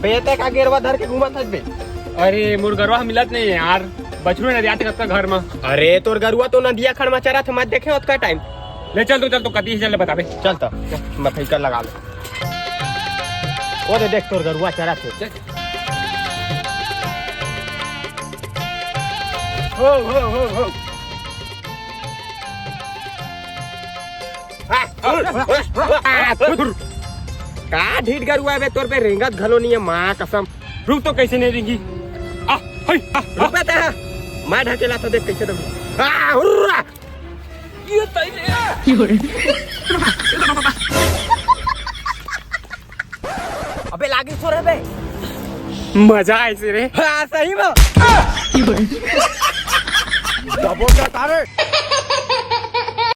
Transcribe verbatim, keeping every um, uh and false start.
बे, ते का गेरवा धर के घूमत हस बे? अरे, मोर गरवा मिलत नहीं है यार। बछरू नदियात कतका घर में। अरे, तोर गरवा तो नदिया खड़ में चरत हे, मत देखे ओतका टाइम। ले चल तो, चल तो, कती चल ले बताबे। चल तो, मैं फैकर लगा ले। ओ दे देख, तोर गरवा चरत हे। चल। हो, हो, हो, हो। का ढीठ गरुआ बे, तोर पे रेंगत घलो नहीं है, माँ कसम। रुक तो, कैसे नहीं रेंगी? आ, हई, आ, रुक बे तेरा। मैं ढकेला तो देख कैसे दम। आ, हुर्रा। ये तई रे। अबे लागी सो रे बे। मजा आइसे रे। हाँ, सही में। दबो क्या तारे?